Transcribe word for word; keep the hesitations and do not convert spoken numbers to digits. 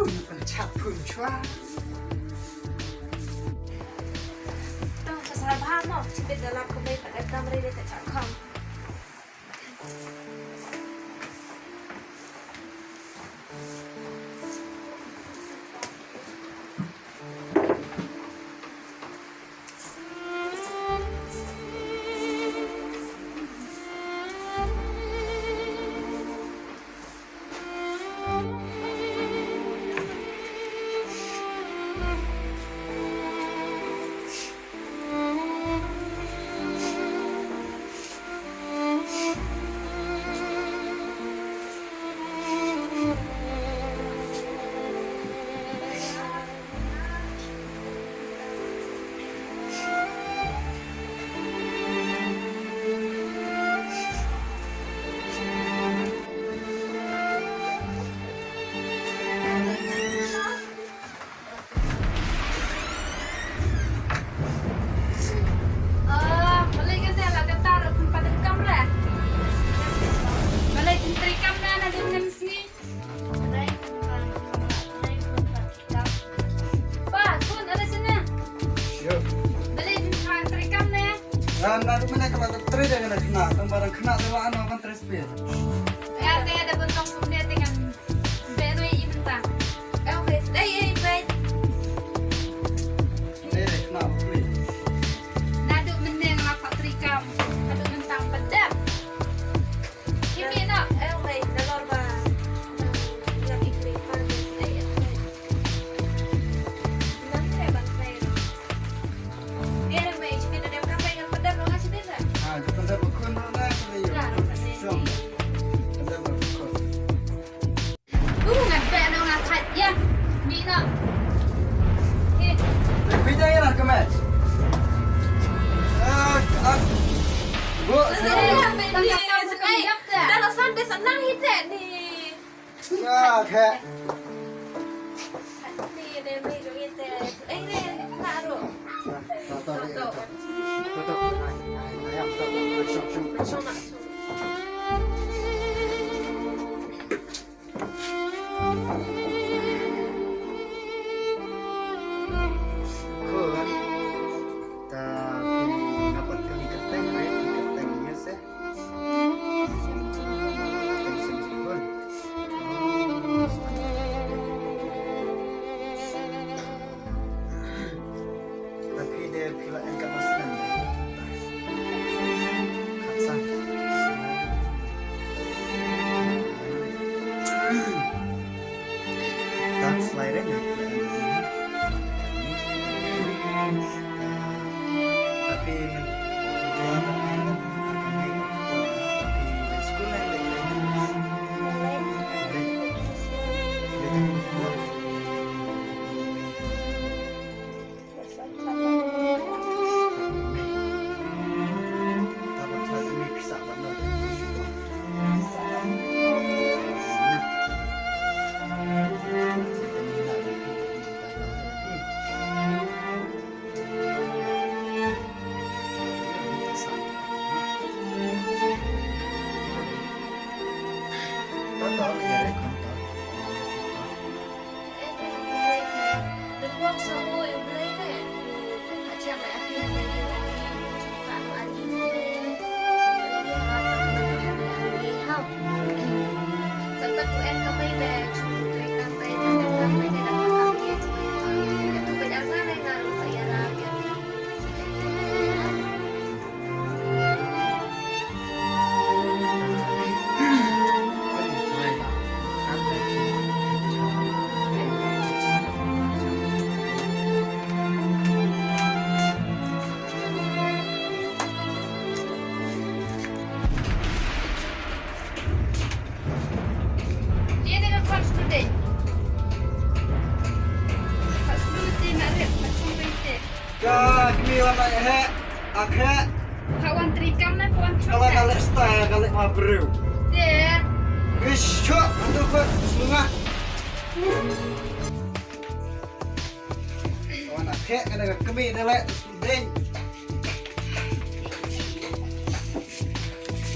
Pynchap phun chwa. Tang sa sa ba mo, chipit dalam kumai pat dam ri de ta chak kham. Oh, balei kane la kata ruh pynpaw kam re? Balei pyntrei kam na na dum nem sngi? Pa, kun ada sana. Yo. Balei pynpaw trei kam ne? Ran na dum ne ka ba trei de na kena, tang barang kena de wa ano ban trei spir. Ya, te ada buntong pun dia dengan. Be no i mynta. Eh, wait. Ei, ei, wait. Ei, ei, kenapa, please? Naduh mynne nga la pat trei kam. Naduh mynta pat dep. Kimi no. Eh, wait, nalor ba. Nga i trei pan. Ei, ei, wait. Nang trei ban trei. Dia dah mai, sini dah dia berapa yang pedar lo ngasih dia. Ah, dia pedar bekun lo ngasih dia. Nah, lo ngasih. Song. Pedar bekun. Uh, ngat beh nong akat ya. Bi no. Eh. Bi dah ya nak kemet. Ah, ah. Bu. Dah lah santai senang hidup ni. Ya, khe. Ni deh mai jong ite. Eh, ni nak ro. Toto, toto. Toto. Ai, ai, ai, toto. Shong, shong, shong. Shong nak. Khun, ta phin nga pat kani kyrteng, re, kyrteng ïa se. Kyrteng sim sim khun. Ta phi de phi la en ka mas nan. Khatsan. Tang slide ring. Tapi men, tapi sekolah lagi. Ka kmi wan ai he, ak he. Ka wan trei kam na ka wan chok. Kala kala style kala ma bru. De. Ish chok, antu ko sunga. Wan ak he, kala kmi de le, ding.